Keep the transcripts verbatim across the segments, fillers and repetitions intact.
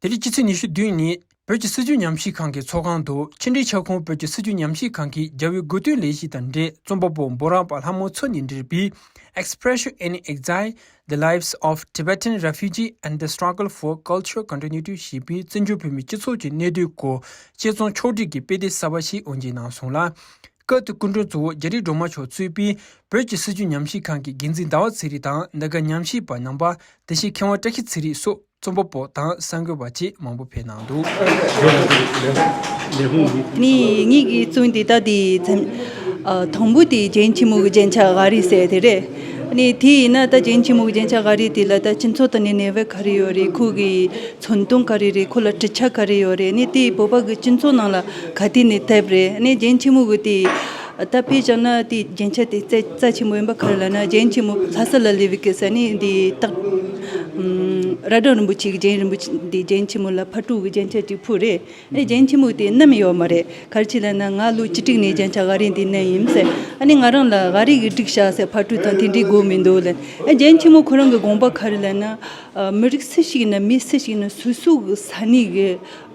དེ་རིང་སྤྱི་ཚེས་ཉི་ཤུ་བདུན་ཉིན་བོད་ཀྱི་སྲིད་བྱུས་ཉམས་ཞིབ་ཁང་གི་ཚོགས་ཁང་དུ་ཕྱི་འབྲེལ་ཁྱབ་ཁོངས་བོད་ཀྱི་སྲིད་བྱུས་ཉམས་ཞིབ་ཁང་གི་རྒྱལ་བའི་དགུ་སྟོན་ལས་གཞི་དང་འབྲེལ་རྩོམ་པ་པོ་འབུམ་རམས་པ་ལྷ་མོ་མཚོ་ནས་འབྲེལ་བའི་Expression in Exile, The Lives of Tibetan Refugee and the Struggle for Cultural Continuity ཞེས་པའི་བཙན་བྱོལ་བོད་མིའི་སྤྱི་ཚོགས་ཀྱི་གནད་དོན་སྐོར་དཔྱད་རྩོམ་ཕྱོགས་བསྒྲིགས་ཀྱི་དཔེ་དེབ་གསར་པ་ཞིག་དབུ་འབྱེད་གནང་སོང་ལ། སྐབས་དེའི་སྐུ་མགྲོན་གཙོ་བོ་རྒྱ་རི་སྒྲོལ་མ་མཆོག་གཙོས་པའི་བོད་ཀྱི་སྲིད་བྱུས་ཉམས་ཞིབ་ཁང་གི་འགན་འཛིན་ཟླ་བ་ཚེ་རིང་དང་འདི་ག་ཉམས་ཞིབ་པ་རྣམ་པ། དེ་བཞིན་མཁས་དབང་བཀྲ་ཤིས་ཚེ་རིང་སོགས་རྩོམ་པ་པོ་དང་གསར་འགོད་པ་བཅས་མང་པོ་ཕེབས་གནང་འདུག། ནི་ངེད་ཀྱི་བཙུན་དེ་ད་དེ་མཚན་ཨ་དང་པོ་དེ་རྒྱན་ཆེན་མོ་གི་རྒྱན་ཆ་ག་རེ་ཟེར་དེ་རེད། ནི་དེ་ཡིན་ན་ད་རྒྱན་ཆེན་མོ་གི་རྒྱན་ཆ་ག་རེ་དེ་ལ་ད་སྤྱི་ཚོགས་དང་ནི་གནས་བབ་ག་རེ་ཡོད་རེད། ཁོ་གི་མཚོན་དོན་ག་རེ་རེད། ཁོ་ལ་གྲུབ་ཆ་ག་རེ་ཡོད་རེད། ནི་དེ་བོད་པ་གི་སྤྱི་ཚོགས་ནང་ལ་ག་དུས་ནས་ཐེབས་རེད། ནི་རྒྱན་ཆེན་མོ་གི་དེ། ད་དཔེ་བཞག་ན་དེ་རྒྱན་ཆ་དེ་རྩ་རྩ་ཆེན་པོ་ཡིན་པ་ག་རེ་ལབ་ན། རྒྱན་ཆེན་མོ་ལྷ་ས་ལ་སླེབས་པའི་སྐབས་སུ་ནི་འདི་སྟག་ཨམ་རྭ་སྒྲེང་རིན་པོ་ཆེ་གི་རྒྱན་རིན་པོ་ཆེ་འདི་རྒྱན་ཆེན་མོ་ལ་ཕ་སྤྲོ་གི་རྒྱན་ཆ་གཅིག་ཕུལ་རེད། ཨ་ནི་རྒྱན་ཆེན་མོ་དེ་བསྣམས་ཡོད་མ་རེད། ག་རེ་བྱས་ལབ་ན་ང་ལོ་བཅུ་དྲུག་ནས་རྒྱན་ཆ་ག་རེ་འདི་བསྣམས་ཡིན་ཟེར། ཨ་ནི་ང་རང་ལ་ག་རེ་གི་སྒྲིག་བྱ་ཟེར་ཕ་སྤྲོ་དང་དེ་འདྲའི་དགོས་མི་འདུག་ལབ། ཨ་རྒྱན་ཆེན་མོ་ཁོ་རང་གི་དགོངས་པ་ག་རེ་ལབ་ན། ཨ་མི་རིགས་སུ་ཞིག་ཡིན་ན་མི་སུ་ཞིག་ཡིན་ན་སོ་སོ་གི་ས་གནས་གི་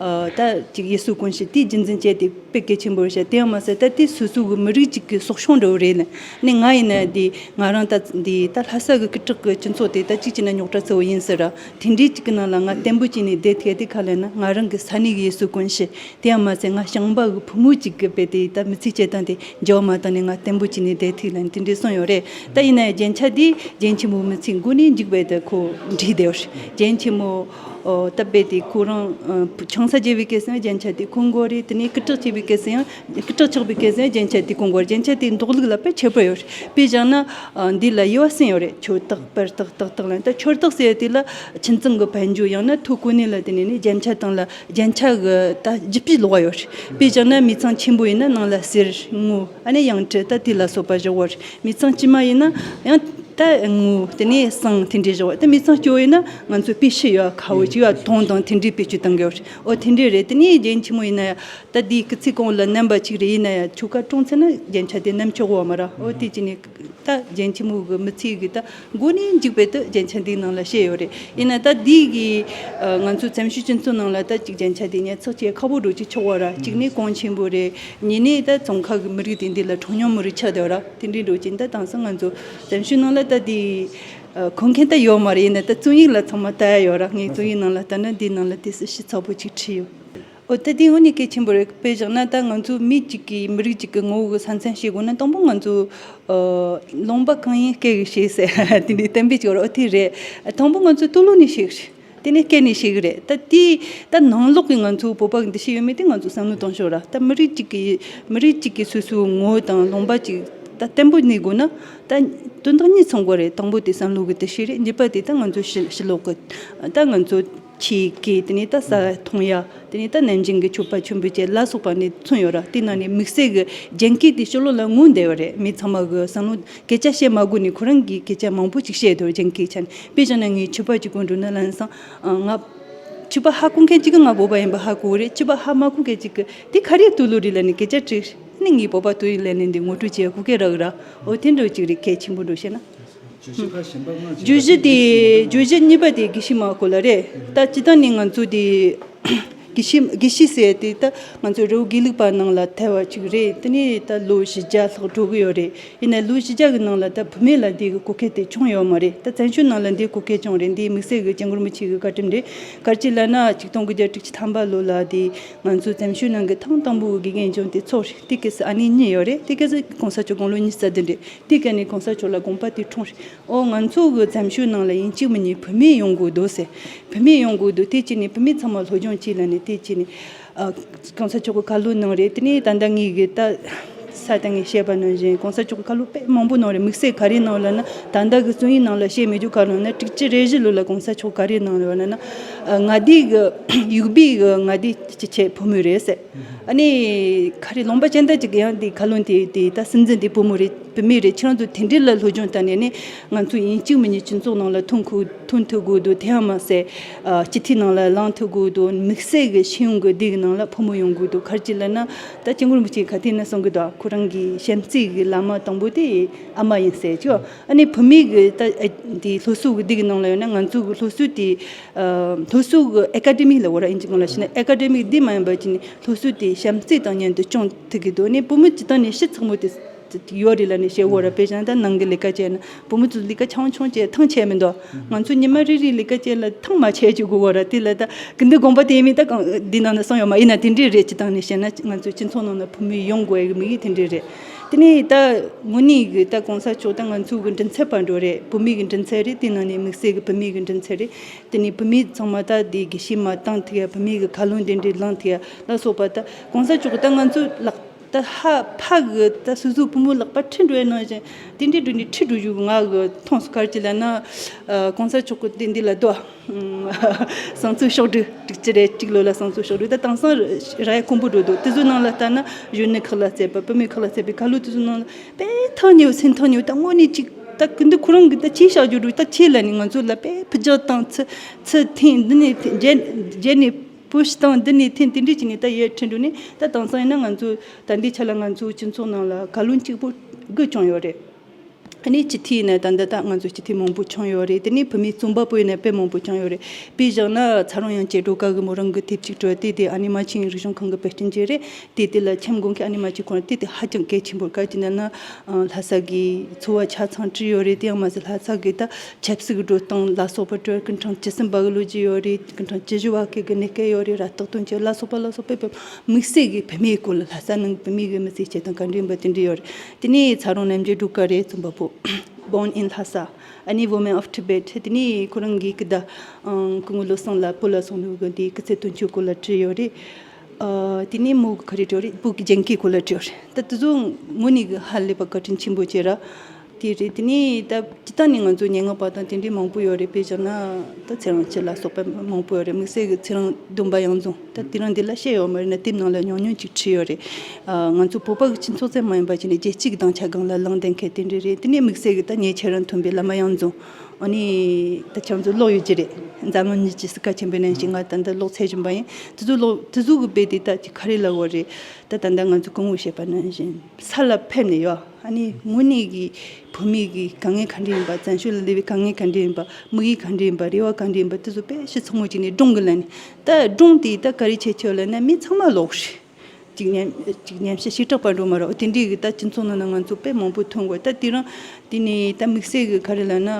ཨ་ད་ཅིག་ཡུལ་སྲོལ་གོམས་གཤིས་དེ་རྒྱུན་འཛིན་བྱས་ཏེ་དཔེ་གལ་ཆེན་པོ་རེད་ཤག། དེ་ཡང་མ་ཟད་ད་དེ་སོ་སོ་གི་མི་རིགས་གཅིག་གི་སྲོག་ཤིང་འདྲ་བོ་རེད་ལ། ནི་ང་ཡིན་ན་དེ་ང་རང་ད་དེ་ད་ལྷ་ས་གི་སྐད་གྲགས་གི་སྤྱི་ཚོགས་དེ་ད་གཅིག་བྱས་ན་རྙོག་དྲ་ཚ་བོ་ཡིན་ཟེར་ར། དེ་འདྲའི་གཅིག་གི་ནང་ལ་ང་བརྟན་པོ་བྱས་ནས་བསྡད་ཐུབ་ཡ་དེ་ག་རེ་ལབ་ན་ང་རང་གི་ས་གནས་གི་ཡུལ་སྲོལ་གོམས་གཤིས། དེ་ཡང་མ་ཟད་ང་ཞིང་པ་གི་བུ་མོ་གཅིག་གི་དཔེ་དེ་ད་མི་ཚེ་སྐྱེལ་སྟངས་དེ་འགྱུར་བ་མ་བཏང་ནས་ང་བརྟན་པོ་བྱས་ནས་བསྡད་ཐུབ་ལ་ནི་དེ་འདྲའི་གསུངས་ཡོད་རེད། ད་ཡིན་ན་ཡང་རྒྱན་ཆ་དེ་རྒྱན་ཆེན་མོ་མི་ཚེ་མགོ་ནས་མཇུག་བར་དུ་ཁོ་འདྲིས་བསྡད་ཡོད་རེད། རྒྱན་ཆེན་མོ་ཨོ་ད་དཔེ་དེ་ཁོ་རང་ཨ་ཆང་ས་རྒྱས་པའི་སྐབས་སུ་ཡང་རྒྱན་ཆ་དེ་གོན་དགོས་རེད། དེ་ནས་སྐུ་དྲག་བྱེད་པའི་སྐབས་སུ་ཡང་སྐུ་དྲག་ཆགས་པའི་སྐབས་སུ་ཡང་རྒྱན་ཆ་དེ་གོན་དགོས་རེད། རྒྱན་ཆ་དེ་འདོགས་ལུགས་ལ་དཔེ་ཁྱད་པར་ཡོད་རེད། དཔེ་བཞག་ན་ཨ་འདི་ལ་དབྱེ་བ་གསུམ་ཡོད་རེད། ཆོས་རྟགས་དཔེ་རྟགས་རྟགས་རྟགས་ལ། ད་ཆོས་རྟགས་ཟེར་ཡ་དེ་ལ་ཁྱིམ་ཚང་གི་དཔལ་འབྱོར་ཡང་ན་ཐོ་གོ་གནས་ལ་བརྟེན་ནས་ནི་རྒྱན་ཆ་སྟེང་ལ་རྒྱན་ཆ་གི་ད་བརྒྱུད་པའི་ལོགས་ཡོད་རེད། དཔེ་བཞག་ན་མི་ཚང་ཆེན་པོ་ཡིན་ན་ནང་ལ་གསེར་དངུལ་ཨ་ནི་ཡང་ཁྲི་ད་དེ་ལ་སོགས་པ་བཞག་ཡོད་རེད། མི་ཚང་དཀྱུས་མ་ཡིན་ན་ཡང་ད་དངུལ་དེ་ནས་ཟངས་དེ་འདྲའི་བཞག་ཡོད། ད་མི་ཚང་སྐྱོ་བོ་ཡིན་ན་ང་ཚོ་དཔེ་ཤི་ཡོད་ཁ་བོ་ཅིག་ཡོད་དོང་དང་དེ་འདྲའི་བེད་སྤྱོད་གཏང་གི་ཡོད་རེད། ཨོ་དེ་འདྲའི་རེད། དེ་ནས་རྒྱན་ཆེན་མོ་ཡིན་ན་ཡང་ད་དེའི་སྐུ་ཚེ་གང་བོ་ལ་བསྣམས་པ་ཅིག་རེད། ཡིན་ན་ཡང་ཁྱོ་ག་གྲོངས་ཚར་ན་རྒྱན་ཆ་དེ་བསྣམས་ཆོག་གོ་མ་ར། ཨོ་དེ་ཅི་ནས་ད་རྒྱན་ཆེན་མོ་གི་མི་ཚེ་གི་ད་མགོ་ནས་མཇུག་བར་དུ་རྒྱན་ཆ་འདིའི་ནང་ལ་བཤད་ཡོད་རེད། ཡིན་ན་ད་འདི་གི་ཨ་ང་ཚོ་བཙན་བྱོལ་སྤྱི་ཚོགས་ནང་ལ་ད་ཅིག་རྒྱན་ཆ་དེ་ཉར་ཚགས་བྱེད་ཁག་པོ་འགྲོ་ཅིག་ཆགས་པ་ར། གཅིག་ནས་གོང་ཆེན་པོ་རེད། གཉིས་ནས་ད་ཙོང་ཁ་གི་མི་རིགས་དེ་འདི་ལ་གྲངས་ཉུང་མི་རིགས་ཆགས་བསྡད་པ་ར། དེ་འདྲའི་འགྲོ་ཅིག་ད་དེང་སང་ང་ཚོ་བཙན་བྱོལ་ནང་ལ་ད་དེ་ཨ་གོན་མཁན་ད་ཡོད་མ་རེད། ཡིན་ན་ད་རྩོམ་ཡིག་ལ་ཚང་མ་ལྟ་ཡ་ཡོད་ར། ངའི་རྩོམ་ཡིག་ནང་ལ་ལྟ་ན་འདིའི་ནང་ལ་དེ་སུ་ཞིབ་ཚགས་པོ་ཅིག་བྲིས་ཡོད། ཨོ་ད་དེ་དངོས་གནས་གལ་ཆེན་པོ་རེད། དཔེ་བཞག་ན་ད་ང་ཚོ་མི་གཅིག་གིས་མི་རིགས་གཅིག་གི་ངོ་བོ་གི་ས་མཚམས་ཤེས་དགོས་ན་དང་པོ་ང་ཚོ་ཨ་ལུང་པ་གང་ཡིན་སྐད་ཀྱིས་ཤེས་ཟེར་དེ་འདྲའི་གཏན་འབེབས་ཅིག་ཡོད་རེད། ཨོ་དེ་རེད། དང་པོ་ང་ཚོ་ལྟོ་ལོག་ནས་ཤེས་གི་རེད། དེ་ནས་སྐད་ནས་ཤེས་གི་རེད། ད་དེ་ད་ནང་ལོགས་ཀྱི་ང་ཚོ་བོད་པ་གི་འདུ་ཤེས་ཡོད་མེད་དེ་ང་ཚོ་བསམ་བློ་གཏོང་ཤོག་ར། ད་མི་རིགས་གཅིག་གི་མི་རིགས་གཅིག་གི་སོ་སོའི་ངོ་བོ་དང་ལུང་པ་གཅིག་ད་བརྟན་པོ་གནས་དགོས་ན་ད་དོན་དག་གཉིས་ཚང་དགོས་རེད། དང་པོ་དེ་བསམ་བློ་གི་འདུ་ཤེས་རེད། གཉིས་པ་དེ་ད་ང་ཚོ་ཕྱི་ཕྱི་ལོགས་གི་ད་ང་ཚོ་ཆོས་སྐད་དེ་ནས་ད་ས་མཐོང་ཡ། དེ་ནས་ད་ནན་ཅིང་གི་ཆོས་པ་ཆོས་འབུལ་བཅས་ལ་སོགས་པ་ནས་མཚོན་ཡོད་ར། དེ་ནང་ནས་དམིགས་བསལ་གྱི་རྒྱན་སྐད་དེ་ཕྱི་ལོགས་ལ་མངོན་བསྡད་ཡོད་རེད། མི་ཚང་མ་གི་བསམ་བློ་སྐད་ཆ་བཤད་མ་དགོས་ནས་ཁོ་རང་གིས་སྐད་ཆ་མང་པོ་ཅིག་བཤད་འདུག་རྒྱན་སྐད་ཆ་ནས། དཔེ་བཞག་ན་ངས་ཆོས་པ་ཅིག་གོ་འགྲོ་ན་ལམ་སང་ང་ཆོས་པ་ཧ་གོ་མཁན་ཅིག་གིས་ང་བོད་པ་ཡིན་པ་ཧ་གོ་གི་རེད། ཆོས་པ་ཧ་མ་གོ་མཁན་ཅིག་གིས་དེ་ག་རེ་ལྟོ་ལོག་རེད་ལབ་ནས་སྐད་ཆ་དྲིས། ནི་ངས་བོད་པ་ལྟོ་ཡིན་ལབ་ནས་འདི་ངོ་སྤྲོད་བྱེད་ཡ་གོ་སྐད་རག་གི་ར། འོ་དེ་འདྲ་ཅིག་རེད། གལ་ཆེན་པོ་འགྲོ་བཤད་ན། བརྗོད་གཞི་དེ་བརྗོད་གཞི་གཉིས་པ་དེ་དགེ་བཤེས་མ་སྐོར་ལ་རེད། ད་སྤྱིར་བཏང་ནས་ང་ཚོ་དེ་དགེ་བཤེས་དགེ་བཤེས་ཟེར་དེ་ད་ང་ཚོ་རི་བོ་དགེ་ལུགས་པ་ནང་ལ་ཐེ་བ་ཅིག་རེད། དེ་ནས་ད་ལོ་བཞི་བརྒྱ་ལྷག་འགྲོ་གི་ཡོད་རེད། ཡིན་ནའི་ལོ་བཞི་བརྒྱ་གི་ནང་ལ་ད་བུད་མེད་ལ་འདི་གི་གོ་སྐབས་དེ་བྱུང་ཡོད་མ་རེད། ད་བཙན་བྱོལ་ནང་ལ་འདི་གོ་སྐབས་བྱུང་རེད། འདི་དམིགས་བསལ་གི་སྐྱབས་མགོན་རིན་པོ་ཆེ་གི་བཀའ་དྲིན་རེད། ག་རེ་ཅིག་ལབ་ན་ཆིག་སྟོང་དགུ་བརྒྱ་དྲུག་ཅུ་ཐམ་པ་ལོ་ལ་དེ་ང་ཚོ་བཙན་བྱོལ་ནང་གི་ཐེངས་དང་པོ་གི་དགེ་རྒན་གཞོན་དེ་ཚོགས་རེད། དེ་ག་སི་ཨ་ནེ་གཉིས་ཡོད་རེད། དེ་ག་སི་གོང་ས་མཆོག་དགུང་ལོ་ཉི་ཤུ་རྩ་བདུན་རེད། དེ་ག་ནས་གོང་ས་མཆོག་ལ་དགོངས་པ་དེ་འཁྲུངས་རེད། ཨོ་ང་ཚོ་གི་བཙན་བྱོལ་ནང་ལ་ཡིན་གཅིག་མིན་གཉིས་བུད་མེད་ཡོང་དགོས་འདུག་ཟེར། བུད་མེད་ཡོང་དགོས་འདུག་དེ་བྱས་ནས་བུད་མེད་ཚང་མ་སློབ་སྦྱོང་བྱས་ལབ་ནས་དེ་བྱས་ནས་ཨ་གོང་ས་མཆོག་གི་བཀའ་སློབ་གནང་རེད། དེ་ནས་ད་ལྟ་ངེད་ཀྱི་ད་ས་ད་ངས་བཤད་པ་ནང་བཞིན་གོང་ས་མཆོག་གི་བཀའ་སློབ་དཔེ་མང་པོ་གནང་རེད། དམིགས་བསལ་ག་རེ་གནང་ལབ་ན། ད་ལྟ་གི་རྩོམ་ཡིག་ནང་ལ་བཤད་མེད་རྒྱུ་ག་རེ་ལབ་ན། དྲུག་ཅུ་རེ་བཞི་ལོ་ལ་གོང་ས་མཆོག་ག་རེ་གནང་ལབ་ན། ཨ་མངའ་སྡེ་གི་ཡུག་སྦིས་གི་མངའ་སྡེ་སྤྱི་ཁྱབ་བུ་མོ་རེད་ཟེར། ཨ་ནི་ག་རེ་ལུང་པ་ཅན་ད་ཅིག་གི་ཡང་དེ་བཀའ་བློན་དེ་དེ་ད་སྲིད་འཛིན་དེ་བུ་མོ་རེད། བུད་མེད་རེད། ཁྱེད་རང་ཚོ་དེ་འདྲའི་ལ་སློབ་སྦྱོང་བཏང་ནས་ནི་ང་ཚོ་ཡིན་གཅིག་མིན་གཉིས་སྤྱི་ཚོགས་ནང་ལ་ཐོན་ཁུ་ཐོན་ཐུབ་དགོས་འདུག་དེ་ཡང་མ་ཟད་ཨ་སྤྱི་འཐུས་ནང་ལ་ལངས་ཐུབ་དགོས་འདུག་དམིགས་བསལ་གྱི་ཤེས་ཡོན་གྱི་སྡེ་གི་ནང་ལ་ཕོ་མོ་ཡོང་དགོས་འདུག་ག་རེ་བྱས་ལབ་ན། ད་སྐྱབས་མགོན་རིན་པོ་ཆེ་ག་དུས་ནས་གསུང་གི་འདུག་ཁོ་རང་གི་བྱམས་བརྩེ་གི་བླ་མ་དང་པོ་དེ་ཨ་མ་ཡིན་ཟེར་ཅིག་ཨ་ནི་བུད་མེད་གི་ད་ཨ་དེ་སློབ་གསོ་གི་སྡེ་གི་ནང་ལ་ཡོང་ན་ང་ཚོ་གི་སློབ་གསོ་དེ་ཨ་སློབ་གསོ་གི་ཨེ་ཀ་ཌེ་མི་ལ་འོ་ར་ཨིན་ཇི་སྐད་ལ་བཤད་ན་ཨེ་ཀ་ཌེ་མི་འདི་མ་ཡིན་པ་ཅིག་ནི་སློབ་གསོ་དེ་བྱམས་བརྩེ་དང་མཉམ་དུ་སྐྱོང་ཐུབ་ཀྱི་འདུག་ནི་བུ་མོ་སྤྱིར་བཏང་ནས་ཤི་ཚགས་མོ་དེ་ཡོད་རེད་ལབ་ནས་བཤད་འོ་ར། དཔེ་བཞག་ན་ད་ནང་གི་ལས་ཀ་བྱས་ན་བུ་མོ་ཚོ་ལས་ཀ་ཆུང་ཆུང་བྱས་ཐང་ཆད་མི་འདུག་ང་ཚོ་ཉི་མ་རེ་རེའི་ལས་ཀ་བྱས་ལ་ཐང་མ་ཆད་ཅིག་དགོས་འོ་ར། དེ་ལ་ད་གི་འདི་དགོངས་པ་དེ་ཡིན་མིན་ད་གང་འདི་ནང་ན་གསུངས་ཡོད་མ་ཡིན་ན་དེ་འདྲས་རེད། སྤྱིར་བཏང་ནས་བཤད་ན་ང་ཚོ་སྤྱི་ཚོགས་ནང་ན་བུད་མེད་ཡོང་དགོས་ཡ་གི་དམིགས་ཡུལ་དེ་འདྲས་རེད། དེ་ནས་ད་དངོས་གནས་གི་ད་གོང་ས་མཆོག་ད་ང་ཚོ་གི་མགྲིན་ཚབ་པ་འགྲོ་རེད། བུད་མེད་གི་མགྲིན་ཚབ་རེད། དེ་ནང་ནས་དམིགས་བསལ་གི་བུད་མེད་གི་མགྲིན་ཚབ་རེད། དེ་ནས་བུད་མེད་ཚང་མ་ད་དེ་དགེ་བཤེས་མ་བཏང་ཐུབ་ཡ། བུད་མེད་གི་བཀའ་བློན་དེ་འདྲས་བླངས་ཐུབ་ཡ་ལ་སོགས་པ། ད་གོང་ས་མཆོག་གི་ད་ང་ཚོ་ལག་ད་ཧ་ཕ་གི་ད་སོ་སོའི་བུ་མོ་ལག་པ་ཁྲིད་འགྲོ་ཡ་ནང་བཞིན་དེ་འདྲས་འགྲོ་ནས་ཁྲིད་འགྲོ་རྒྱུ་ང་གི་མཐོང་སོང་། ག་རེ་བྱས་ལབ་ན་ཨ་གོང་ས་མཆོག་གི་དེ་འདི་ལ་དོ་བསང་གསོལ་ཕྱོགས་བསྒྲིགས་གཅིག་ཅི་རེད། གཅིག་ལོ་ལ་བསང་གསོལ་ཕྱོགས་བསྒྲིགས། ད་དེང་སང་ར་ཡ་དཀོན་པོ་འགྲོ་འདུག་དེ་ཚོའི་ནང་ལ་ལྟ་ན་གཞོན་ནུ་ཁག་ལ་བརྩེ་བ། བུད་མེད་ཁག་ལ་བརྩེ་བའི་ཁ་ལོ་དེ་ཚོའི་ནང་ལ་དཔེ་ཐག་ཉེ་བོ་སེམས་ཐག་ཉེ་བོ། ད་དངོས་གནས་ཅིག་ད་གི་འདི་ཁོ་རང་གི་ད་ཅིག་བྱ་རྒྱུ་འགྲོ། ད་ཁྱེད་ལ་ནི་ང་ཚོ་ལ་དཔེ་ཕུ་རྒྱག་དང་ཚུ་ཚུ་འཐེན། འདི་ནས་འཐེན་རྗེས་རྗེས་ནས་པུ་ཤི་དང་འདི་ནས་འཐེན། དེ་འདྲས་ཅིག་ནས་ད་ཡར་ཁྲིད་འགྲོ་ནས། ད་དེང་སང་ཡིན་ན་ང་ཚོ་ད་འདི་ཆ་ལ་ང་ཚོ་སྤྱི་ཚོགས་ནང་ལ་བཀའ་བློན་གཅིག་པོ་དགུ་བྱུང་ཡོད་རེད། ཨ་ནི་སྤྱི་འཐུས་ཡིན་ན་ད་ལྟ་ད་ང་ཚོ་སྤྱི་འཐུས་མང་པོ་བྱུང་ཡོད་རེད། དེ་ནས་བུད་མེད་རྩོམ་པ་པོ་ཡིན་ན་དཔེ་མང་པོ་བྱུང་ཡོད་རེད། དཔེ་བཞག་ན་ཚ་རོང་དབྱངས་ཅན་སྒྲོལ་དཀར་གི་མོ་རང་གི་དེབ་ཅིག་བྲིས། དེ་དེ་ཨ་ནེ་རྨ་ཆེན་རིག་གཞུང་ཁང་གི་དཔེ་སྐྲུན་བྱས་རེད། དེ་དེ་ལ་འཆམ་དགོངས་མཁན་ཨ་ནེ་རྨ་ཆེན་ཁོང་རང་དེ་དེ་ཧ་ཅང་གལ་ཆེན་པོ། ག་ཅི་ན་ན་ལྷ་ས་གི་འཚོ་བ་ཆ་ཚང་བྲིས་ཡོད་རེད། དེ་ཡང་མ་ཟད་ལྷ་ས་གི་ད་ཆབ་སྲིད་ཀྱི་འགྲོ་སྟངས་ལ་སོགས་པ་བྲིས། སྐུ་ཕྲེང་བཅུ་གསུམ་པ་གི་ལོ་རྒྱུས་ཡོད་རེད། སྐུ་ཕྲེང་བཅུ་བཞི་པ་གི་གི་གནས་སྐབས་ཡོད་རེད། ར་སྟག་དོན་གཅོད་ལ་སོགས་པ་ལ་སོགས་པའི་དམིགས་བསལ་གྱི་བུད་མེད་སྐོར་ལ། ལྷ་ས་ནང་གི་བུད་མེད་ཀྱི་མི་ཚེའི་བྱེད་སྟངས་ག་འདྲ་ཡིན་པ་དེ་འདྲ་ཡོད་རེད། དེ་ནས་ཚ་རོང་རྣམ་རྒྱལ་སྒྲོལ་དཀར་རེད། རྩོམ་པ་པོ། Born in Lhasa། ཨ་ནི་Women of Tibet། དེ་ནས་ཁོ་རང་གིས་ཀི་ད་སྐུ་ངོ་བློ་བཟང་ལ་བུ་ལ་སོང་ནུ་གི་དེ་སྐུ་ཚེ་དོན་གཅོད་སྐོར་ལ་བྲིས་ཡོད་རེད། ཨ་དེ་ནས་མོ་གི་ག་རེ་བྲིས་ཡོད་རེད། བུ་གི་རྒྱན་སྐད་སྐོར་ལ་བྲིས་ཡོད་རེད། ད་དེ་ཚོ་དངོས་གནས་གི་ཧ་ལས་པ་བཀའ་དྲིན་ཆེན་པོ་བྱས་ར། དེ་རེད། དེ་ནས་ད་སྤྱིར་བཏང་ནས་ང་ཚོ་སྙན་ངག་པ་དང་དེ་འདྲའི་མང་པོ་ཡོད་རེད། དཔེ་བཞག་ན་ད་ཚེ་རིང་སྐྱིད་ལ་སོགས་པ་མང་པོ་ཡོད་རེད། དམིགས་བསལ་གྱི་ཚེ་རིང་སྡོམ་པ་གཡང་འཛོམས། ད་དེ་རིང་འདི་ལ་བཤད་ཡོད་མ་རེད་ན་དེབ་ནང་ལ་ཉུང་ཉུང་ཅིག་བྲིས་ཡོད་རེད། ཨ་ང་ཚོ་བོད་པ་གི་སྤྱི་ཚོགས་ཙམ་མ་ཡིན་པ་བྱས་ནས་རྒྱལ་སྤྱི་གི་དྭངས་ཆ་སྒང་ལ་ལངས་བསྡད་མཁན་དེ་འདྲ་རེད། དེ་ནས་དམིགས་བསལ་གྱི་ད་ངས་ཁྱེད་རང་མཐོང་པའི་བླ་མ་གཡང་འཛོམས། ཨ་ནི་ད་ཁྱེད་ཚོ་ཀློག་ཡོད་ཀྱི་རེད། འཛམ་གླིང་གཉིས་ཀྱི་སྲིད་ཁ་ཆེན་པོའི་ནང་བཞིན་ང་ད་ལྟ་ཀློག་ཚར་བཞིན་པ་ཡིན། དེ་ཚོ་ཀློག་དེ་ཚོ་གི་དཔེ་དེ་ད་ཅིག་ག་རེ་ལབ་དགོས་རེད། ད་ད་ལྟ་ང་ཚོ་སྐུ་ངོ་བཤད་པ་ནང་བཞིན་ས་ལ་ཕེབས་ནས་ཡོད། ཨ་ནི་དངོས་གནས་ཀྱི་བུད་མེད་ཀྱི་དཀའ་ངལ་ག་འདྲ་ཡིན་པ། བཙན་བྱོལ་ལ་སླེབས་པའི་དཀའ་ངལ་ག་འདྲ་ཡིན་པ། དམིགས་ཡུལ་ག་འདྲ་ཡིན་པ། རེ་བ་ག་འདྲ་ཡིན་པ། དེ་ཚོ་དཔེ་ཞིབ་ཚགས་མོ་བྱས་ནས་སྒྲུང་གི་ལ་ནི། ད་སྒྲུང་དེ་ད་ག་རེ་བྱེད་ཆོག་ལབ་ན་མི་ཚང་མ་ཀློག་རེད། ཅིག་ཉམས་ཅིག་ཉམས་ཞིབ་ཞེ་དྲག་པ་འགྲོ་མ་རེད། དེ་འདྲའི་གི་ད་སྤྱི་ཚོགས་ནང་ན་ང་ཚོ་དཔེ་མང་པོ་ཐོན་དགོས། ད་དེ་རིང་དེ་ནས་ད་དམིགས་བསལ་གི་ག་རེ་ལབ་ན།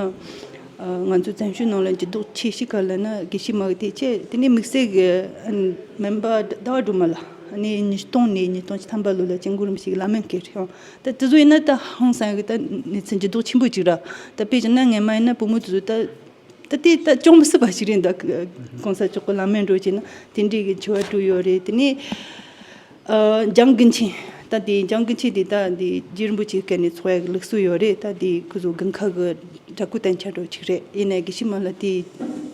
ཨ་ང་ཚོ་བཙན་བྱོལ་ནང་ལ་འགྱུར་ལྡོག་ཆེ་ཤོས་ག་ལབ་ན་དགེ་བཤེས་མ་གི་དེ་བྱས། དེ་ནས་དམིགས་བསལ་གི་ཨ་སྨན་པ་ཟླ་བ་སྒྲོལ་མ་ལགས། ཨ་ནི་ཉིས་སྟོང་ནས་ཉིས་སྟོང་ཉི་ཤུ་ཐམ་པ་ལོ་ལ་སྐྱབས་མགོན་རིན་པོ་ཆེ་གི་བླ་སྨན་བསྐོས་རེད། ཡང་ད་དེ་ཚོ་ཡིན་ན་ད་ཧང་སང་གི་ད་གནས་ཚུལ་འགྱུར་ལྡོག་ཆེན་པོ་ཅིག་ར། ད་དཔེ་བྱས་ན་སྔན་མ་ཡིན་ན་བུ་མོ་དེ་ཚོ་ད། ད་དེ་ད་སྐྱོང་མི་སྲིད་པ་ཞིག་རེད། ད་གོང་ས་མཆོག་གི་བླ་སྨན་འགྲོ་བྱས་ན་དེ་འདྲའི་གི་འཆི་བ་བསྐྱལ་ཡོད་རེད། དེ་ནས་ཨ་འཇང་དགེ་ཆེ། ད་དེ་འཇང་དགེ་ཆེ་དེ་ད་དེ་རྗེ་རིན་པོ་ཆེའི་སྐད་ནས་ཚོགས་ཡག་གི་ལུགས་སྲོལ་ཡོད་རེད། ད་དེ་ཁོ་ཚོ་དགུན་ཁ་གི་དྲ་སྐུ་བསྟན་ཆ་འགྲོ་ཅིག་རེད། ཡིན་ནའི་དགེ་བཤེས་མ་ལགས་དེ་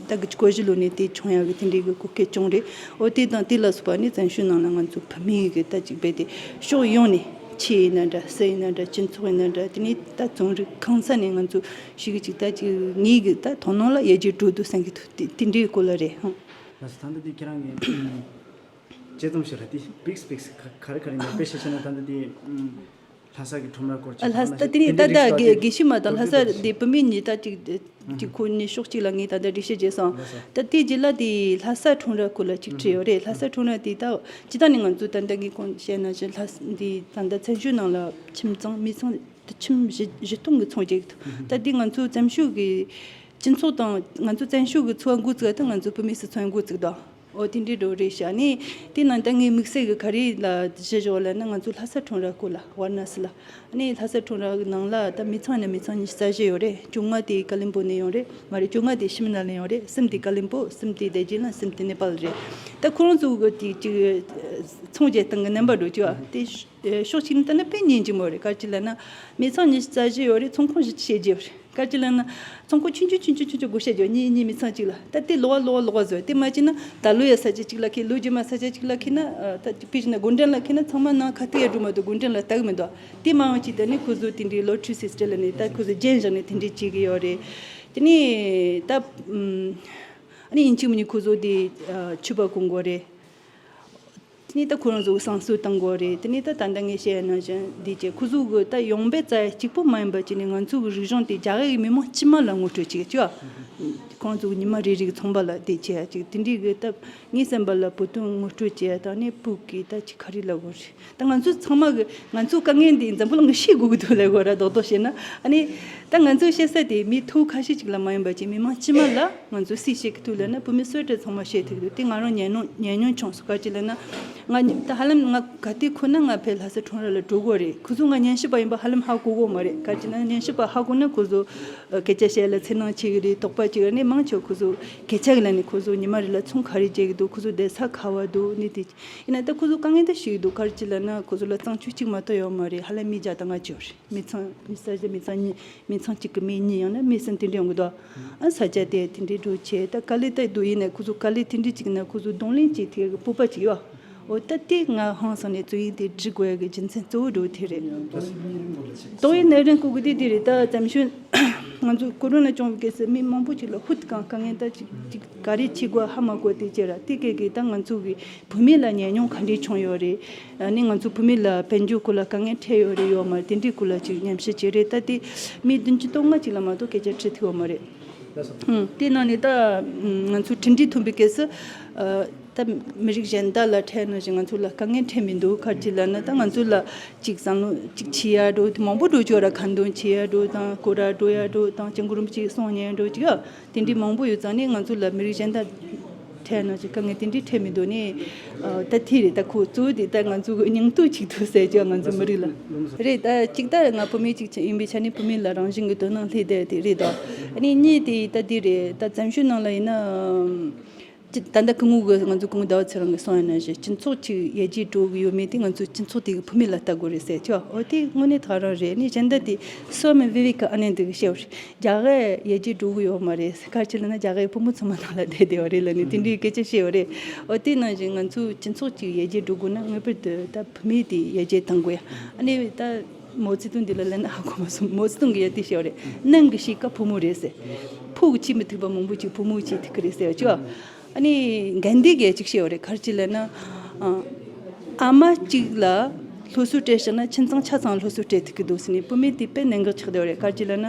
ད་གི་གོ་བཞི་ལོ་ནས་དེ་ཆུང་ཡག་གི་དེ་འདྲའི་གི་གོ་སྐལ་བྱུང་རེད། འོ་དེ་དང་དེ་ལ་སོགས་པ་ནི་བཙན་བྱོལ་ནང་ལ་ང་ཚོ་བུད་མེད་གི་ད་ཅིག་རྦད་དེ་ཕྱོགས་ཡོངས་ནས་ཆོས་ཡིན་ན་འདྲ། སྲིད་ཡིན་ན་འདྲ། སྤྱི་ཚོགས་ཡིན་ན་འདྲ། དེ་ནས་ད་རྩོམ་རིག་གང་ས་ནས་ང་ཚོ་ཞིག་གི་ཅིག་ད་ཅིག་ངེད་གི་ད་དོ་སྣང་ལ་ཡར་རྒྱས་འགྲོ་འདུག་བསམ་གི་འདུག་དེ་དེ་འདྲའི་སྐོར་ལ་རེད་ཧང་། ལགས་སོ། ད་ལྟ་དེ་ཁྱེད་རང་གི་དཔྱད་རྩོམ་ཞིག་རེད། དེ་པིག་སི་པིག་སི་ག་རེ་ག་རེ་ཡིན་པ་དཔེ་ཤེས་བྱས་ན། ད་ལྟ་དེ་ལྷ་ས་གི་ཁྲོམ་ར་སྐོར་ཨ་གྱི་ལྷ་ས་ད་ལྟ་དེ་ནས་ད་ད་དགེ་དགེ་བཤེས་མ་དང་ལྷ་ས་དེ་བུད་མེད་གཉིས་ད་ཅིག་ཅིག་ཁོ་གཉིས་ཕྱོགས་གཅིག་ལ་ངས་ད་ལྟ་འགྲེལ་བཤད་བྱས་སོང་། ད་དེ་རྗེས་ལ་དེ་ལྷ་ས་ཁྲོམ་ར་སྐོར་ལ་ཅིག་བྲིས་ཡོད་རེད། ལྷ་ས་ཁྲོམ་ར་དེ་ད་སྤྱིར་བཏང་ནས་ང་ཚོ་ད་ལྟ་ངས་གོང་བཤད་ནང་བཞིན་ལྷ་ས་འདི་ད་ལྟ་བཙན་བྱོལ་ནང་ལ་ཁྱིམ་ཚང་མི་ཚང་ད་ཁྱིམ་བཞི་བཞི་སྟོང་གི་ཚོང་རྒྱག་གི་འདུག་ད་འདི་ང་ཚོ་བཙན་བྱོལ་གི་སྤྱི་ཚོགས་དང་ང་ཚོ་བཙན་བྱོལ་གི་འཚོ་བ་འགོ་བཙུགས་ད་ང་ཚོ་བུད་མེད་སི་ཚོང་འགོ་བཙུགས་ད། འོ་དེ་འདྲའི་འགྲོ་རེད་ཤག་ནི་དེ་ནང་ད་ངས་དམིགས་བསལ་གི་ག་རེ་ལ་གཞི་བཞག་ལབ་ན་ང་ཚོ་ལྷ་ས་ཁྲོམ་ར་སྐོར་ལ་ཝཱ་ར་ཎ་སི་ལ། ནི་ལྷ་ས་ཁྲོམ་ར་གི་ནང་ལ་ད་མི་ཚང་ནས་མི་ཚང་ཉི་ཤུ་རྩ་བཞི་ཡོད་རེད། བཅོ་ལྔ་དེ་ཀ་ལིམ་པོང་ནས་ཡོང་རེད། མ་རེད། བཅོ་ལྔ་དེ་ཤི་མི་ན་ལ་ཡོང་རེད། གསུམ་དེ་ཀ་ལིམ་པོང་། གསུམ་དེ་དར་ཇི་ལིང་། གསུམ་དེ་ནེ་པཱལ་རེད། ད་ཁོ་རང་ཚོ་གི་དེ་ཅིག་ཚོང་རྒྱག་སྟངས་གི་རྣམ་པ་འགྲོ་རྒྱུ་བ་དེ་ཕྱོགས་གཅིག་ནས་ལྟ་ན་དཔེ་སྙིང་རྗེ་མོ་རེད། ག་རེ་ལབ་ན་མི་ཚང་ཉི་ཤུ་རྩ་བཞི་ཡོད་རེད། ཚོང་ཁང་བཞི་བཅུ་ཞེ་བརྒྱད་རེད། ག་ཅི་ལབ་ན། ཚོང་ཁང་ཆུང་ཆུང་ཆུང་ཆུང་ཆུང་ཆུང་བགོ་བཤའ་རྒྱག་གཉིས་གཉིས་མི་ཚང་གཅིག་ལ། ད་དེ་ལོགས་ལོགས་ལོགས་བཟོས། དེ་མ་བྱས་ན་ད་ལོ་ཡ་ས་ཆ་གཅིག་ལ་ཁེལ། ལོ་རྗེས་མ་ས་ཆ་གཅིག་ལ་ཁེལ་ན། ཨ། ད་དཔེ་བྱས་ན་སྒོ་འགྲམ་ལ་ཁེལ་ན་ཚང་མ་ནང་ཁ་ཐུག་ཡ་འགྲོ་མ་འདུག་སྒོ་འགྲམ་ལ་ལྟ་གི་མི་འདུག་དེ་མ་འོང་ཅིག་ད་ནི་ཁོ་ཚོ་དེ་འདྲའི་ལོ་ཊ་རི་སིས་ཊེམ་ལ་ནི་ད་ཁོ་ཚོ་རྒྱན་བཞག་ནས་དེ་འདྲའི་བྱེད་གི་ཡོད་རེད། དེ་ནི་ད། ཨ་ནི་ཡིན་གཅིག་མིན་གཉིས་ཁོ་ཚོ་དེ་ཨ་ཕྱུ་པ་གོན་དགོས་རེད། དེ་ནས་ད་ཁོ་རང་ཚོ་གི་བསང་གསོལ་བཏང་དགོས་རེད། དེ་ནས་ད་ད་ལྟ་ངས་བཤད་ཡ་ནང་བཞིན་འདི་བྱས། ཁོ་ཚོ་གི་ད་ཡོང་འབབ་རྩ་ཡ་གཅིག་པོ་མ་ཡིན་པ་བྱས་ནས་ང་ཚོ་གི་རིག་གཞུང་དེ་རྒྱ་གར་གི་མི་མང་ཕྱི་མ་ལ་ངོ་སྤྲོད་བྱེད་ཀྱི་ཡོད། ཁོང་ཚོ་གི་ཉི་མ་རེ་རེ་གི་ཚོང་པ་ལ་དེ་བྱེད་ཡ་ཅིག་དེ་འདྲའི་གི་ད་ངའི་བསམ་པ་ལ་བོད་དོན་ངོ་སྤྲོད་བྱེད་ཡ་དང་ནི་བོད་ཀྱི་ད་ཅིག་ག་རེ་ལབ་དགོས་རེད། ད་ང་ཚོ་ཚང་མ་གི་ང་ཚོ་དཀའ་ངལ་འདི་འཛམ་བུ་གླིང་གི་ཤེས་དགོས་ཀྱི་འདུག་ལབ་དགོས་ར། རྡོག་རྡོག་བཤད་ན། ཨ་ནི་ད་ང་ཚོ་བཤད་ས་དེ་མི་ཐོ་ཁ་ཤས་ཅིག་ལ་མ་ཡིན་པ་ཅིག་མི་མང་ཕྱི་མ་ལ་ང་ཚོ་སུས་བཤད་ཀྱི་འདུག་ལབ་ན། བོད་མི་སུ་འདྲ་ཚང་མ་བཤད་ཐུབ་ཀྱི་འདུག་དེ་ང་རང་ཉམས་མྱོང་ཉམས་མྱོང་བྱུང་སོང་། ག་ཅི་ལབ་ན། ང་ད་ཧ་ལམ་ང་ག་དུས་ཁོ་ན་ང་ཕར་ལྷ་ས་ཁྲོམ་ར་ལ་འགྲོ་དགོས་རེད། ཁོ་ཚོ་ང་ཉན་ཤེས་པ་ཡིན་པ་ཧ་ལམ་ཧ་གོ་གོ་མ་རེད། ག་ཅི་ལབ་ན་ཉན་ཤེས་པ་ཧ་གོ་ན་ཁོ་ཚོ་སྐད་ཆ་བཤད་ལ་འཚེར་སྣང་བྱེད་ཀྱི་རེད། དོགས་པ་བྱེད་ཀྱི་རེད། ནི་མང་ཆེ་བ་ཁོ་ཚོ་སྐད་ཆ་གི་ལ་ནི་ཁོ་ཚོ་ཉི་མ་རེ་ལ་ཚོང་ག་རེ་རྒྱག་གི་འདུག་ཁོ་ཚོ་བསྡད་ས་ག་བ་འདུག་ནི་དེ། ཡིན་ན་ད་ཁོ་ཚོ་དཀའ་ངལ་ད་ཞིག་འདུག་ག་རེ་ཅི་ལབ་ན་ཁོ་ཚོ་ལ་གཙང་ཆུ་གཅིག་མ་གཏོགས་ཡོད་མ་རེད། ཧ་ལམ་མི་བརྒྱ་དང་ལྔ་བཅུ་རེད། མི་ཚང་མི་ས་ཆ་མི་ཚང་གཉིས་མི་ཚང་གཅིག་གི་མི་གཉིས་ཡང་ན་མི་གསུམ་དེ་འདྲ་ཡོང་གི་འདུག་ཨ་ས་ཆ་དེ་དེ་འདྲའི་འགྲོ་བྱས་ད་དཀའ་ལས་ད་འདུག་ཡིན་ནའི་ཁོ་ཚོ་དཀའ་ལས་དེ་འདྲའི་ཅིག་ན་ཁོ་ཚོ་གདོང་ལེན་བྱེད་ཐུབ་ཀྱི་སྤོབས་པ་ཅིག་ཡོད། འོ་ད་དེ་ང་ཧང་སང་ནས་རྩོམ་ཡིག་དེ་འབྲི་དགོས་ཡ་གི་རྒྱུ་མཚན་གཙོ་བོ་འདྲ་བོ་དེ་རེད། ཏོག་དབྱིབས་ནད་རིམས་ཀྱི་སྐོར་གི་དེ་དེ་རེད། ད་བཙན་བྱོལ་ང་ཚོ་ཀོ་རོ་ན་བྱུང་བའི་སྐབས་སུ་མི་མང་པོ་ཅིག་ལ་ཧུད་གང་དཀའ་ངལ་ད་ཅིག་ཅིག་ག་རེ་བྱེད་དགོས་ཧ་མ་གོ། དེ་བྱས་ར་དེ་སྐད་ཀྱིས་ད་ང་ཚོ་གི་བུད་མེད་ལ་ཉམས་མྱོང་ག་འདྲས་བྱུང་ཡོད་རེད། ཨ་ནི་ང་ཚོ་བུད་མེད་ལ་དཔལ་འབྱོར་སྐོར་ལ་དཀའ་ངལ་འཕྲད་ཡོད་རེད་ཡོད་མ་རེད། དེ་འདྲའི་སྐོར་ལ་ཅིག་ཉམས་ཞིབ་བྱས་རེད། ད་དེ་མི་བདུན་ཅུ་དོན་ལྔ་ཅིག་ལ་མ་གཏོགས་སྐད་ཆ་དྲིས་ཐུབ་ཡོད་མ་རེད། ཨང་། དེ་ནང་ནས་ད་ང་ཚོ་གྲུབ་འབྲས་ཐོན་པའི་སྐབས་སུ་ཨ་ད་མི་རིགས་གཞན་དག་ལ་འཕྲད་ནང་བཞིན་ང་ཚོ་ལ་དཀའ་ངལ་འཕྲད་མི་འདུག་ག་རེ་ཅི་ལབ་ན་ད་ང་ཚོ་ལ་ཅིག་བསམ་བློ་ཅིག་བྱེད་ཡ་འགྲོ་དེ་མང་པོ་འགྲོ་ཆོག་ར། ཁ་འདོན་བྱེད་ཡ་འགྲོ་དང་སྐོར་ར་འགྲོ་ཡ་འགྲོ་དང་སྐྱབས་མགོན་རིན་པོ་ཆེ་གསུང་ཉན་འགྲོ་ཅིག་ཨ། དེ་འདྲའི་མང་པོ་ཡོད་ཙང་ནས་ང་ཚོ་ལ་མི་རིགས་གཞན་དག་འཕྲད་ན་ཅིག་དཀའ་ངལ་དེ་འདྲའི་འཕྲད་མི་འདུག་ནས། ཨ་ད་དེ་རེད། ད་ཁོ་གཙོ་བོ་དེ་ད་ང་ཚོ་གི་སྙིང་སྟོབས་གཅིག་ཏུ་ཟེར་རྒྱུ་ང་ཚོ་མི་རིགས་ལ་རེད། ད་གཅིག་ད་ང་བུད་མེད་གཅིག་ཡིན་པའི་ཆ་ནས་བུད་མེད་ལ་རང་བཞིན་གྱི་དོ་སྣང་སླེབས་བསྡད་དེ་རེད་དོ། ཨ་ནི་གཉིས་དེ་ད་དེ་རེད། ད་བཙན་བྱོལ་ནང་ལ་ཡིན་ན། ཅི་ད་ལྟ་སྐུ་ངོ་གི་ང་ཚོ་སྐུ་ངོ་ཟླ་བ་ཚེ་རིང་གིས་གསུངས་ཡ་ནང་བཞིན་སྤྱི་ཚོགས་ཅིག་ཡར་རྒྱས་འགྲོ་གི་ཡོད་མེད་དེ་ང་ཚོ་སྤྱི་ཚོགས་དེ་གི་བུད་མེད་ལ་ལྟ་དགོས་རེད་ཟེར་ཆོག་འོ་དེ་དངོས་གནས་ད་ག་རང་རེད། ཨ་ནི་གཞན་དག་དེ་སོ་མི་བི་བེ་ཀ་ཨ་ནན་དུ་གི་བཤད་པ་རེད། རྒྱ་གར་ཡར་རྒྱས་འགྲོ་གི་ཡོད་མ་རེད། ག་རེ་ལབ་ན་རྒྱ་གར་བུ་མོ་ཚང་མ་ནང་ལ་བསྡད་བསྡད་པ་རེད་ལབ་ནས་དེ་འདྲའི་སྐད་ཆ་བཤད་པ་རེད། འོ་དེ་ནང་བཞིན་ང་ཚོ་སྤྱི་ཚོགས་ཅིག་ཡར་རྒྱས་འགྲོ་དགོས་ན་ངེས་པར་དུ་ད་བུད་མེད་དེ་ཡར་རྒྱས་གཏང་དགོས་ཡ། ཨ་ནི་ད་མའོ་ཙེ་ཏུང་འདི་ལ་ལན་ཧ་གོ་མ་སོང་། མའོ་ཙེ་ཏུང་གིས་ཡ་དེ་བཤད་པ་རེད། ནང་གི་གཤིས་ཀ་བུ་མོ་རེད་ཟེར། ཕོ་གི་བྱེད་མི་ཐུབ་པ་མང་པོ་ཅིག་བུ་མོ་གིས་བྱེད་ཐུབ་ཀྱི་རེད་ཟེར་བ་ཅིག་ཨ་ནི་གན་དྷི་གིས་ཅིག་བཤད་པ་རེད། ག་རེ་ཅི་ལབ་ན། ཨ་ཨ་མ་གཅིག་ལ་སློབ་གསོ་སྤྲད་བཞག་ན་ཁྱིམ་ཚང་ཆ་ཚང་སློབ་གསོ་སྤྲད་ཐུབ་ཀྱི་འདུག་ཟེར་ནས་བུད་མེད་དེ་དཔེ་གནད་འགག་ཆགས་བསྡད་པ་རེད། ག་རེ་ཅི་ལབ་ན།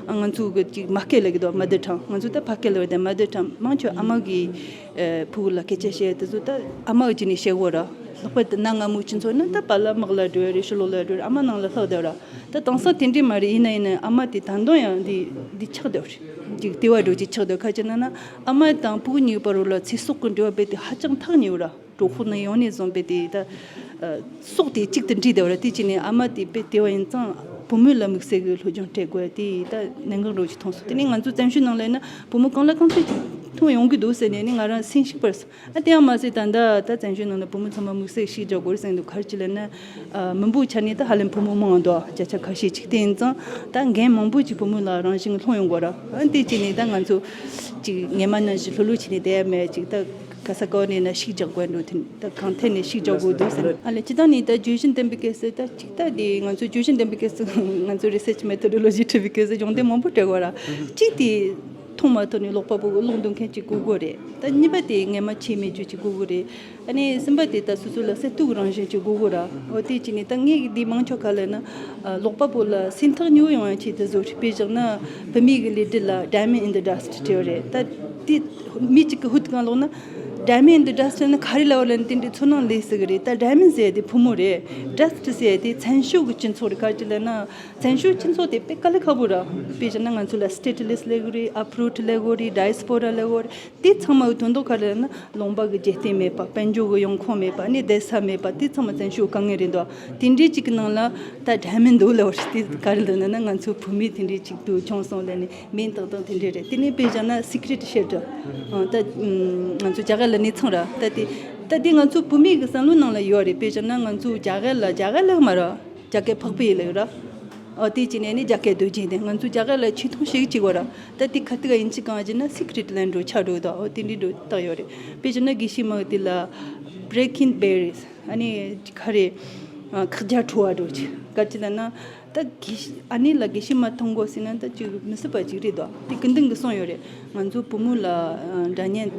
ཨ་ང་ཚོ་གི་ཅིག་མ་སྐད་ལབ་ཀྱི་འདུག་མ་དར་ཊང་། ང་ཚོ་ད་ཕ་སྐད་ལབ་པ་དེ་མ་དར་ཊང་། མང་ཆེ་བ་ཨ་མ་གིས་ཨ་ཕྲུ་གུ་ལ་སྐད་ཆ་བཤད་དེ་ཚོ་ད་ཨ་མ་གི་བྱས་ནས་བཤད་དགོས་ར། ལྷག་པར་དུ་གནའ་སྔ་མོའི་སྤྱི་ཚོགས་ན་ད་པཱ་ལགས་དམག་ལ་འགྲོ་ཡ་རེད། ཕྱི་ལོགས་ལ་འགྲོ་རེད། ཨ་མ་ནང་ལ་ལྷག་བསྡད་པ་ར། ད་དེང་སང་དེ་འདྲས་མ་རེད། ཡིན་ན་ཡིན་ན་ཨ་མ་དེ་ད་དུང་ཡང་འདི་འདི་ཆགས་བསྡད་པ་རེད། ཅིག་ལྟེ་བ་འདྲ་ཅིག་ཆགས་བསྡད། ག་རེ་ཅི་ལབ་ན་ཨ་མ་དང་ཕྲུ་གུ་གཉིས་བར་ལ་ཚེ་སྲོག་གི་འབྲེལ་བ་རྦད་དེ་ཧ་ཅང་ཐག་ཉེ་བ་ར། གྲོད་ཁོག་ནས་ཡོང་ནས་བཟུང་རྦད་དེ་ད་ཨ་སྲོག་དེ་གཅིག་ཏུ་འདྲེས་བསྡད་པ་ར། དེ་བྱས་ནས་ཨ་མ་དེ་དཔེ་དེ་བ་ཡིན་ཙང་བུ་མོ་ལ་དམིགས་བསལ་གྱི་སློབ་སྦྱོང་སྤྲད་དགོས་དེ་ད་གནད་འགག་འདྲ་ཅིག་མཐོང་སོང་། དེ་ནས་ང་ཚོ་བཙན་བྱོལ་ནང་ལ་ཡིན་ན་བུ་མོ་གང་ལ་གང་འཚམ་ཅིག་མཐོང་ཡོང་གི་འདུག་ཟེར་ནས་ནི་ང་རང་སེམས་ཤིག་པར་སོང་། ཨ་དེ་ཡང་མ་ཟད་ད་ལྟ་ད་བཙན་བྱོལ་ནང་ལ་བུ་མོ་ཚང་མ་དམིགས་བསལ་ཤིག་རྒྱག་དགོས་རེད་བསམ་འདུག་ག་རེ་ཅི་ལབ་ན། ཨ་མི་འབོར་ཆ་ནས་ད་ཧ་ལམ་བུ་མོ་མང་འདུག་བརྒྱ་ཆ་ཁ་ཤས་ཅིག་དེ་ཡིན་ཙང་ད་འགན་མང་པོ་ཅིག་བུ་མོ་ལ་རང་བཞིན་ལྷུང་ཡོང་དགོས་ར། ཨ་དེ་བྱས་ནས་ད་ང་ཚོ་ཅིག་སྔན་མ་ནང་བཞིན་ལྷོད་ལྷོད་བྱས་ནས་བསྡད་ཡ་མེད། ཅིག་ད་ག་ས་ག་ནས་ན་ཤིག་རྒྱག་དགོས་འདུག་དེ་ད་གང་ཐད་ནས་ཤིག་རྒྱག་དགོས་འདུག་ཟེར། ཨ་ལས་སྤྱིར་བཏང་ནས་ད་བརྗོད་གཞི་འདེམས་པའི་སྐབས་སུ་ད་ཅིག་ད་དེ་ང་ཚོ་བརྗོད་གཞི་འདེམས་པའི་སྐབས་སུ་ང་ཚོ་research methodology་ཁྲིད་པའི་སྐབས་སུ་སྦྱོང་བརྡར་མང་པོ་སྤྲད་དགོས་ར། གཅིག་དེ་མཐོང་མ་ཐག་ནས་ཀློག་པ་པོ་ཀློག་འདོན་མཁན་ཅིག་དགོས་དགོས་རེད། ད་གཉིས་པ་དེ་སྔན་མ་བྱས་མེད་རྒྱུ་ཅིག་དགོས་དགོས་རེད། ཨ་ནི་གསུམ་པ་དེ་ད་སོ་སོ་ལ་གསལ་ཐུག་རང་བཞིན་ཅིག་དགོས་དགོས་ར། འོ་དེ་བྱས་ནས་ད་ངས་འདི་མང་ཆོག་ག་ལབ་ན། ཨ་ཀློག་པ་པོ་ལ་སེམས་ཐག་ཉེ་བོ་ཡོང་ཡ་ཆེད་དུ་བཟོ་རེད། དཔེ་བཞག་ན་བུད་མེད་ཀྱི་ལས་འབྲས་ལ་diamond in the dust་བྲིས་པ་རེད། ད་དེ་མི་གཅིག་གི་ཧུད་གང་ལོག་ན་diamond in the dust་ལབ་ན་ག་རེ་ལབ་པ་ལབ་ན་དེ་འདྲའི་ཚོར་སྣང་སླེབས་སྲིད་གི་རེད། ད་diamond་ཟེར་ཡ་དེ་བུ་མོ་རེད། dust་ཟེར་ཡ་དེ་བཙན་བྱོལ་གྱི་སྤྱི་ཚོགས་རེད། ག་རེ་ཅི་ལབ་ན། བཙན་བྱོལ་སྤྱི་ཚོགས་དེ་དཔེ་དཀའ་ལས་ཁག་པོ་ར། དཔེ་བཞག་ན་ང་ཚོ་ལ་stateless་ལབ་དགོས་རེད། abroad་ལབ་དགོས་རེད། diaspora་ལབ་དགོས་རེད། དེ་ཚང་མ་གི་དོན་དག་ག་རེ་ལབ་ན་ལུང་པ་གི་རྒྱལ་རྟེན་མེད་པ། དཔལ་འབྱོར་གི་ཡོང་ཁུངས་མེད་པ། ཨ་ནི་བསྡད་ས་མེད་པ། དེ་ཚང་མ་བཙན་བྱོལ་དཀའ་ངལ་རེད་འདུག་དེ་འདྲའི་གཅིག་གི་ནང་ལ་ད་diamond་འདུག་ལབ་པ་རེད། དེ་ག་རེ་ལབ་ན་ན་ང་ཚོ་བུད་མེད་དེ་འདྲའི་གཅིག་ཏུ་བྱུང་སོང་ལབ་ནས་མིང་བཏགས་སྟངས་དེ་འདྲ་རེད། དེ་ནས་དཔེ་བཞག་ན་secret shelter་ད་ང་ཚོ་རྒྱ་གར་ལ་གནས་ཚང་ར། ད་དེ་ད་དེ་ང་ཚོ་བུད་མེད་ཀྱི་བསམ་བློ་ནང་ལ་ཡོད་རེད། དཔེ་བཞག་ན་ང་ཚོ་རྒྱ་གར་ལ་རྒྱ་གར་ལ་མ་ར་རྒྱ་སྐད་འཕགས་པའི་ལབ་ར། ཨོ་དེ་ཅི་ནས་ནི་རྒྱ་སྐད་དུ་བརྗེས་ཏེ། ང་ཚོ་རྒྱ་གར་ལ་ཆོས་ཐུང་ཞིག་ཅིག་ཡོད་ར། ད་དེ་ཁ་ཐུག་ཡིན་གཅིག་གང་བྱས་ན་སི་ཀི་རེཊ་ལན་འགྲོ་ཆགས་འགྲོ་དང་། ཨོ་དེ་འདྲའི་འགྲོ་བཏགས་ཡོད་རེད། དཔེ་བྱས་ན་དགེ་བཤེས་མ་དེ་ལ་breaking berries ཨ་ནི་ག་རེ། ཨ་ཁག་རྒྱ་ཁྲོ་བ་འགྲོ་ཅིག་ག་ཅི་ལ་ན། ད་དགེ་བཤེས་ཨ་ནི་ལ་དགེ་བཤེས་མ་མཐོང་དགོས་ཟེར་ན་ད་ཅིག་མི་སྲིད་པ་ཅིག་རེད་དོ། དེ་ཀུན་ལྡན་གྱི་གསུང་ཡོད་རེད། ང་ཚོ་བུ་མོ་ལ་ཨ་འདྲ་མཉམ།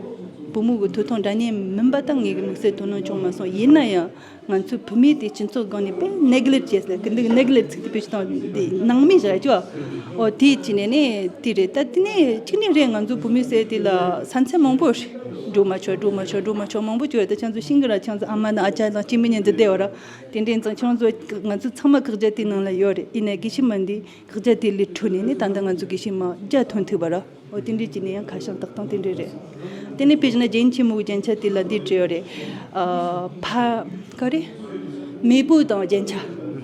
བུ་མོ་གི་ཐོབ་ཐང་འདྲ་མཉམ་མིན་པ་ད་ངེད་ཀྱི་དམིགས་བསལ་དོ་སྣང་བྱུང་མ་སོང་། ཡིན་ན་ཡང་ང་ཚོའི་བུད་མེད་དེ་སྤྱི་ཚོགས་སྒང་ནས་དཔེ་ནེག་ལེག་བྱས་ཟེར། ཀུན་ལྡན་གྱི་ནེག་ལེག་ཚིག་དེ་དཔེ་ཆ་དང་དེ་ནང་མི་བཞག་ཅོ། ཨོ་དེ་ཅི་ནས་ནས་དེ་རེད། ད་དེ་ནས་གཅིག་ནས་རེད། ང་ཚོ་བུད་མེད་ཟེར་དེ་ལ་ས་མཚམས་མང་པོ་རེད། འགྲོ་མ་ཆོག་འགྲོ་མ་ཆོག་འགྲོ་མ་ཆོག་མང་པོ་ཅོ་ཡོད། ད་ཁྱེད་ཚོ་ཤིང་གི་ར་ཁྱེད་ཚོ་ཨ་མ་དང་ཨ་ཅག་དང་སྐྱེ་དམན་གཉིས་འདི་བསྡད་ཡོད་ར། དེ་འདྲའི་ཙང་ཁྱེད་ཚོ་ང་ཚོ་ཚང་མ་ཁག་རྒྱ་དེ་ནང་ལ་ཡོད་རེད། ཡིན་ནའི་དགེ་བཤེས་མ་འདི་ཁག་རྒྱ་དེ་ལས་འཕྲོས་ནས་ནི་ད་ལྟ་ང་ཚོ་དགེ་བཤེས་མ་བརྒྱ་ཐོན་ཐུབ་པ་ར། འོ་དེ་འདྲའི་ཅི་ནས་ཡང་ཁ་བྱང་བཏགས་སྟངས་དེ་འདྲ་རེད། དེ་ནས་དཔེ་བཞག་ན་རྒྱན་ཆེན་མོའི་རྒྱན་ཆ་དེ་ལ་འདི་བྲིས་ཡོད་རེད། ཨ་ཕ་ག་རེ། མེས་པོ་དང་རྒྱན་ཆ།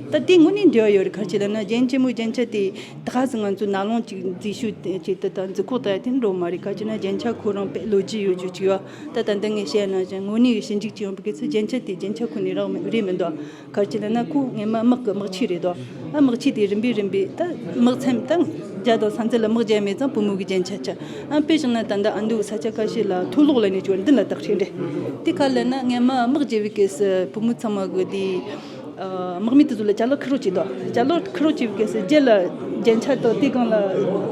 ད་དེ་དངོས་གནས་འབྲེལ་བ་ཡོད་རེད། ག་རེ་བྱས་ལབ་ན་རྒྱན་ཆེན་མོའི་རྒྱན་ཆ་དེ་ད་ག་ཟེ་ང་ཚོ་ནག་ལོང་ཅིག་མཛེས་ཤོས་ཅིག་ད་ད་མཛེས་ཁོག་ད་ཡ་དེ་འགྲོ་མ་རེད། ག་རེ་བྱས་ན་རྒྱན་ཆ་ཁོ་རང་དཔེ་ལོ་རྒྱུས་ཡོད་རྒྱུ་ཅིག་ཡོད། ད་ད་འདི་ངས་བཤད་ན་ཅང་དངོས་གནས་ཀྱི་ཞིབ་འཇུག་ཅིག་ཡོང་བའི་སྐབས་སུ་རྒྱན་ཆ་དེ་རྒྱན་ཆ་ཁོ་ནས་རག་མི་རེད་མི་འདུག་ག་རེ་བྱས་ལབ་ན་ཁོ་སྔས་མ་དམག་གི་དམག་ཆས་རེད་དོ། ཨ་དམག་ཆས་དེ་རིམ་པས་རིམ་པས་ད་དམག་མཚམས་ད་རྒྱ་དང་ས་མཚམས་ལ་དམག་རྒྱག་མེད་ཙང་བུ་མོ་གི་རྒྱན་ཆ་ཆགས། ཨ་དཔེ་བཞག་ན་ད་ལྟ་ཨ་མདོའི་ས་ཆ་ཁ་ཤས་ལ་མཐོ་སློབ་ལ་ནས་ཅོ་མདུན་ལ་བཏགས་ཤིང་རེད། དེ་ག་ལབ་ན་སྔས་མ་དམག་རྒྱག་པའི་སྐབས་སུ་བུ་མོ་ཚང་མ་གི་དེ་ཨ་དམག་མི་དེ་ཚོ་ལ་ཅ་ལག་ཁུར་རོགས་བྱེད་དོ། ཅ་ལག་ཁུར་རོགས་བྱེད་པའི་སྐབས་སུ་རྒྱབ་ལ་རྒྱན་ཆ་དང་དེ་སྒང་ལ་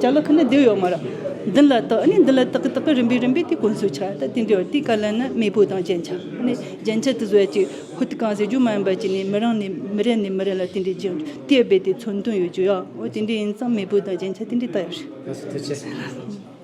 ཅ་ལག་ཁུར་ན་བསྡད་ཡོད་མ་རེད། མདུན་ལ་བཏགས། ཨ་ནི་མདུན་ལ་བཏགས་གི་བཏགས་གི་རིམ་པས་རིམ་པས་དེ་གོན་སྲོལ་ཆགས། ད་དེ་འདྲ་ཡོད། དེ་ག་ལབ་ན་མེས་པོ་དང་རྒྱན་ཆ། ཨ་ནི་རྒྱན་ཆ་དེ་ཚོ་ཡ་ཅིག་ཧུད་གང་ཟེར་རྒྱུ་མ་ཡིན་པ་ཅིག་ནས་མི་རང་ནས་མི་རེ་ནས་མི་རེ་ལ་དེ་འདྲའི་ཅིག་དེ་རྦད་དེ་མཚོན་དོན་ཡོད་རྒྱུ་ཡ། འོ་དེ་འདྲའི་ཡིན་ཙང་མེས་པོ་དང་རྒྱན་ཆ་དེ་འདྲའི་ལྟ་ཡོད་རེད། ཐུགས་རྗེ་ཆེ།